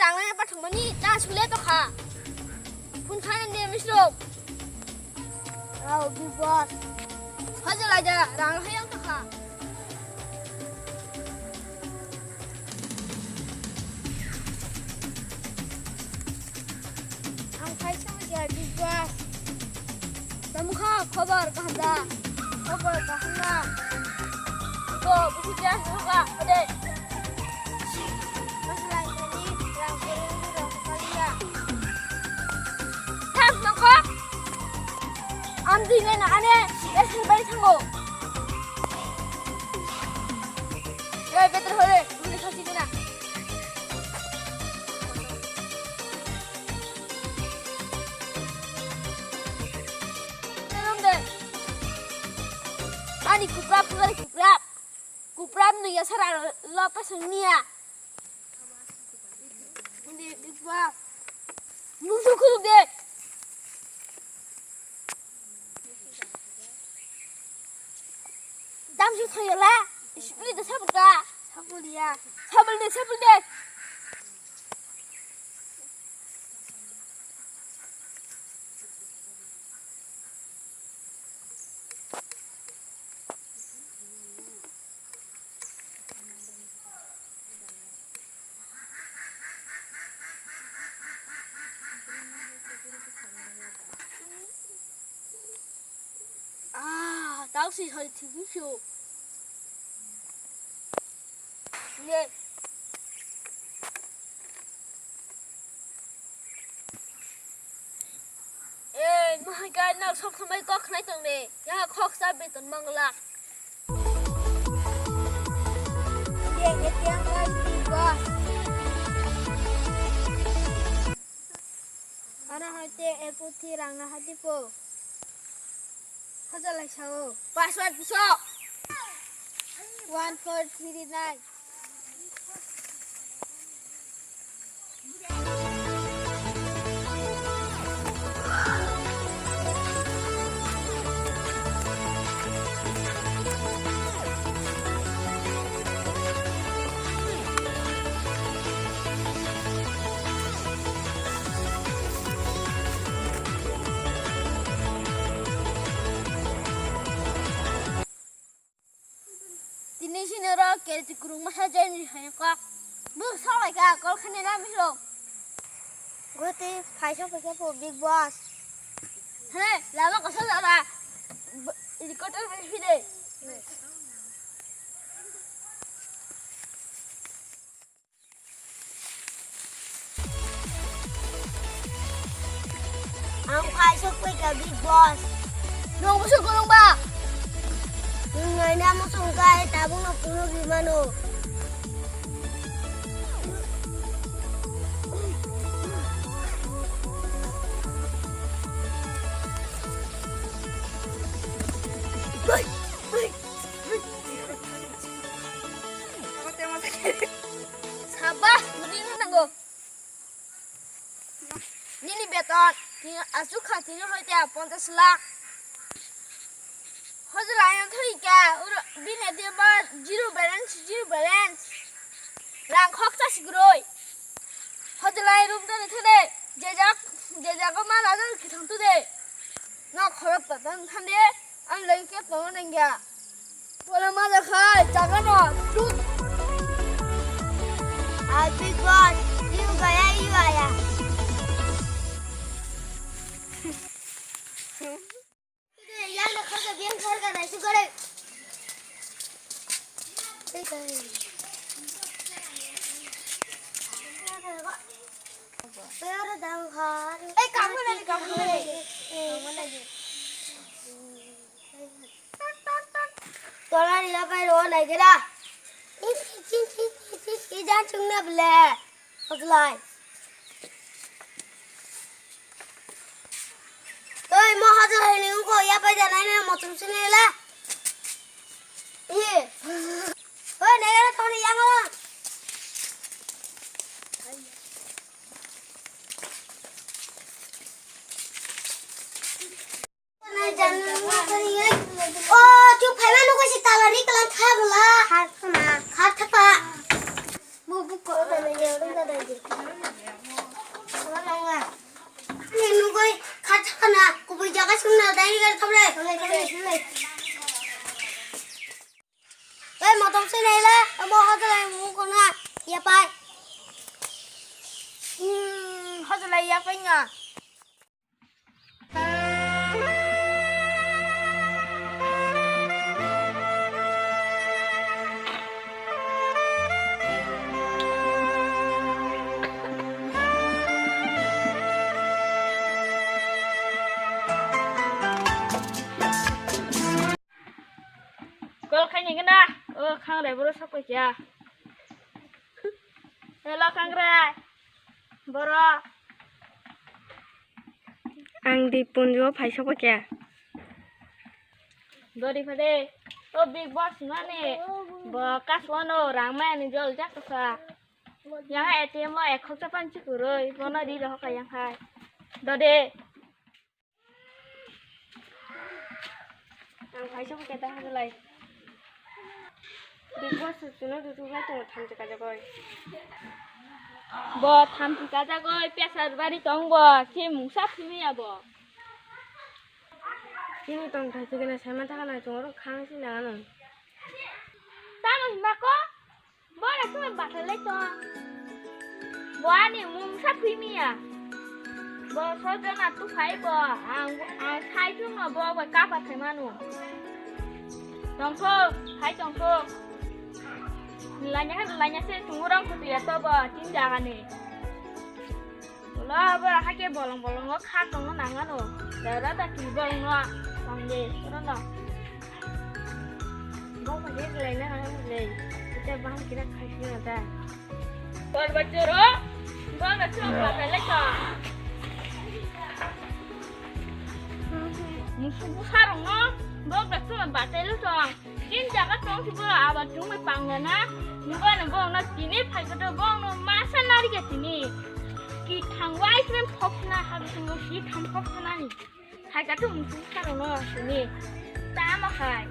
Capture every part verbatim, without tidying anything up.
Ang nang pathangmani ta sule to kha. Phone kha nang de misro. Rao Big Boss. Hajal aja rang hayang to kha. Ang phaisa ya Big Boss. Tamo kha khobor kaham da? Khobor kaham na? Bo busi ya hoga ode. Mas lai tani rang kurung rang kaliya. Thang nang kha. Am di nai na ane. Yes, bai thango. Ye better hore. Buli khasi dina. Ani kuprap, kuprap, kuprap. Kuprap no ya sara lo pasang niya. Hindi, di ba? Musu khuluk de. Dam su thoyola. Split de sabul ka. Sabul ya. Sabul de, sabul de. Ah, tau si hoi thik sio. Ne. Eh, mahai kai nak sok samai kok khnai tong ne. Ya khok sa beton mangla. Ye, ye, tiang kai di ba. Ana hai te e puthi rang na hati po. Hajalai sao. Password puso. One four three nine. Tini sini ro kerti kurung masa jai ni hai kok. Buk sok lai ka kol khani na mislo. Goti phai sok phai ka po Big Boss. Hane lama kosol lara. Recorder bai phide. Ang phai sok pai ka Big Boss. Nung musu kurung ba? Nung ngai na musu kai tabung no kuno bi mano. Sabah, mudi nang nango. Nini beton, tini asuk kha tini hoite ponchash lakh. Hojla yang thoi ka, uro bini de ba zero balance, zero balance. Rang khok cha sigroi. Hojla room tani thade, jejak, jejak ma la dal ki thang tu de. No khorok ta tang thande, ang lagi ke tongo nangya. Wala ma da khai, jaga no, chut. Ai Big Boss, you gaya, you aya. Yang na khorka biang khorka nai su gare. Ei kai. Pero dang khar. Ei kamu lagi, kamu lagi. Kamu lagi. Tola ni lapai ro nai kira. I jan chung na ble. Hojlai. Oi mo hojlai ni ungko ya pai da nai na mo chung sini la. Ye. Oi nai kira thoni yang la. O, chu phaima nugo si talani kalang tha bwla. Kha khna. Kha thapa. Bu bu ko da ne ye da da ye. Ai, ya painga. Kol khaini gana, o khangrai boro sok paikha. Hello, khangrai. Boro. Ang di punjo phai sok paikha. Dori phade. O Big Boss nani. Bo kaswano rang mani jol jak kasa. Yang A T M o ek khoksa panchi kuroi. Bono di rohok yang hai. Dode. Ang kaisa bo keta hajalai. Big Boss chwngno dutu bai tongo thamchi kajagoi. Bo thamchi kajagoi, pesar bari tong bo, si mungsa phimiya bo. Chini tong thamchi gana saima thakana chwngno khang si nangano. Tamo himba ko? Bo na chuma bathai lai tong. Bo ani mungsa phimiya. Bo sojona tu phai bo. Ang, ang sai chuma bo bai kapa khai manu. Tongkho, hai tongkho. Lanya, lanya se chungu rang khutu ya to bo, tin jaga ni. Ulo abo hake bolong bolongo kha tongno nangano. Dara da ki bolongno tongde, orono. Bo ma je lai na hang le. Ite bang kira khai kira da. Bor bachoro. Bo na chuma batai le to. Musu busarongno. Bo na chuma batai le to. Tin jaga tong si bo abar chumui pangna na. Nubano bo na tini phaikhe to bo no masa narikhe tini. Ki thangwai sini phopna ha bisingo si thang phopna ni. Hai ka tu musu saro no sini. Tamo hai.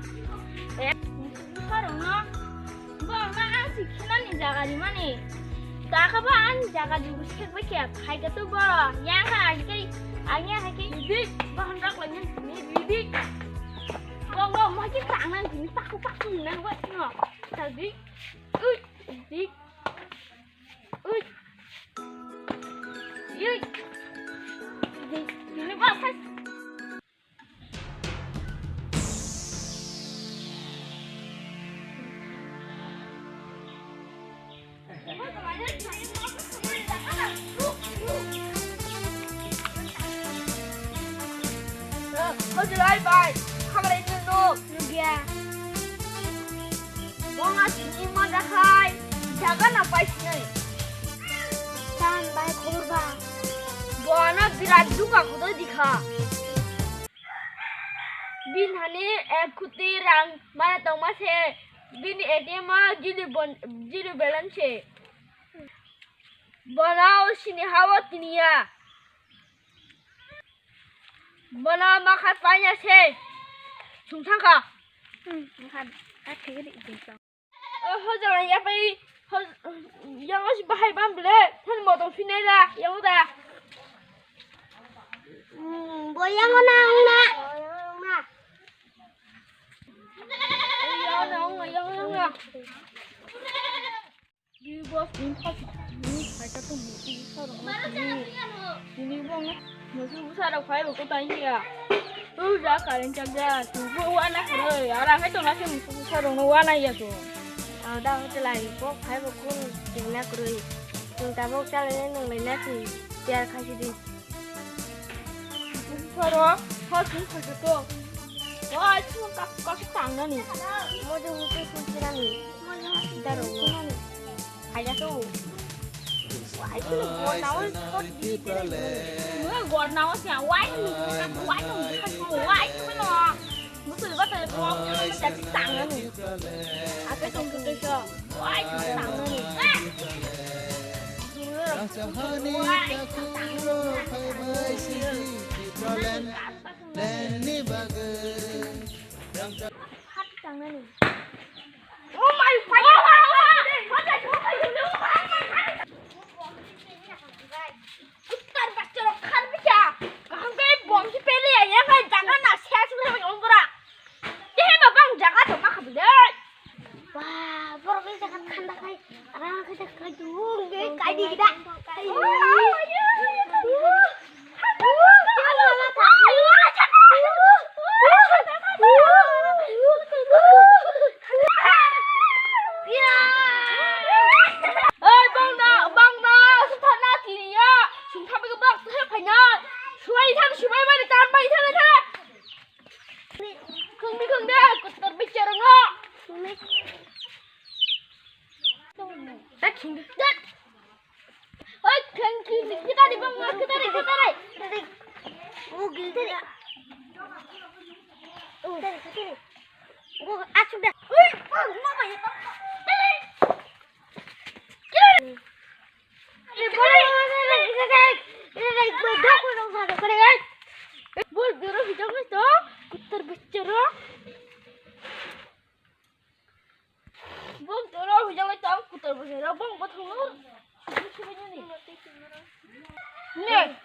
Eh, musu saro no. Bo ma ang si khina ni jaga ni mani. Ta ka ba ang jaga di musu ke ba kya. Hai ka tu bo. Yang ha ke. Ang yang ha ke. Bibi. Bo han rak la ni. Bibi. Bo bo ma ki tang nan ni. Pak pak ni nan wa no. Ta di. Ui. Di. Ui. Ui. Di. Ini ba pas. Hojlai bai, khamrai nung nuk. Nugya. Bonga sini moja khai, jaga na pai sinai. Tan bai khobor ba. Bono birat duka khudo dikha. Bin hani ek khuti rang mana tongma se, bini A T M o zero bon-, zero balance se. Bono o sini hawa tiniya. Bono makha panya se. Sung thangkha. Hmm, makha, a thigri ide. Oh, hojala ya pai, hoj-, yang si bahai bam ble, hon mo tong sinai la, yang da. Hmm, bo yang na, na. Yang na, yang na. Di boss, din thasi, din phaikha to musu busa rok no sini. Sini bong na musu busa rok phai bo ko tang ya. Tu ja karen chak ja, tu bo wana kore, ara hai to na se musu busa rok no wana ya to. Ang da hotel ai bo phai bo kun ding na kore. Tung ta bo chale ne nung le na si, tiar khai si di. Soro, hor sini soro to. Wah, itu kak kak tang na ni. Mo de mutu kun sira ni. Daro ni. Aja tu. Wah, itu ni gor nawa. Mo gor nawa siya. Wah, itu ni wah, itu ni wah, itu ni. Mutu ba ta ko. Jadi tang na ni. Apa tu tu tu so. Wah, itu tang na ni. Asahani takuro phaibai sidi Tipraland, land ni bagwi. Oh my God! Uttar bachorok khar bikha. Kaham kai bom si pele ya, ya kai jaga na sia sule ong bora. Kehe ba bang jaga to ma khabu de. Wah, borok ni jaga thanda khai, arang khai ta khai tu, nge kai di da. Kai di. Bol doro hijau ngai to, kutar bicharo. Bol doro hijau ngai to, kutar bicharo. Bol bothong. Ne.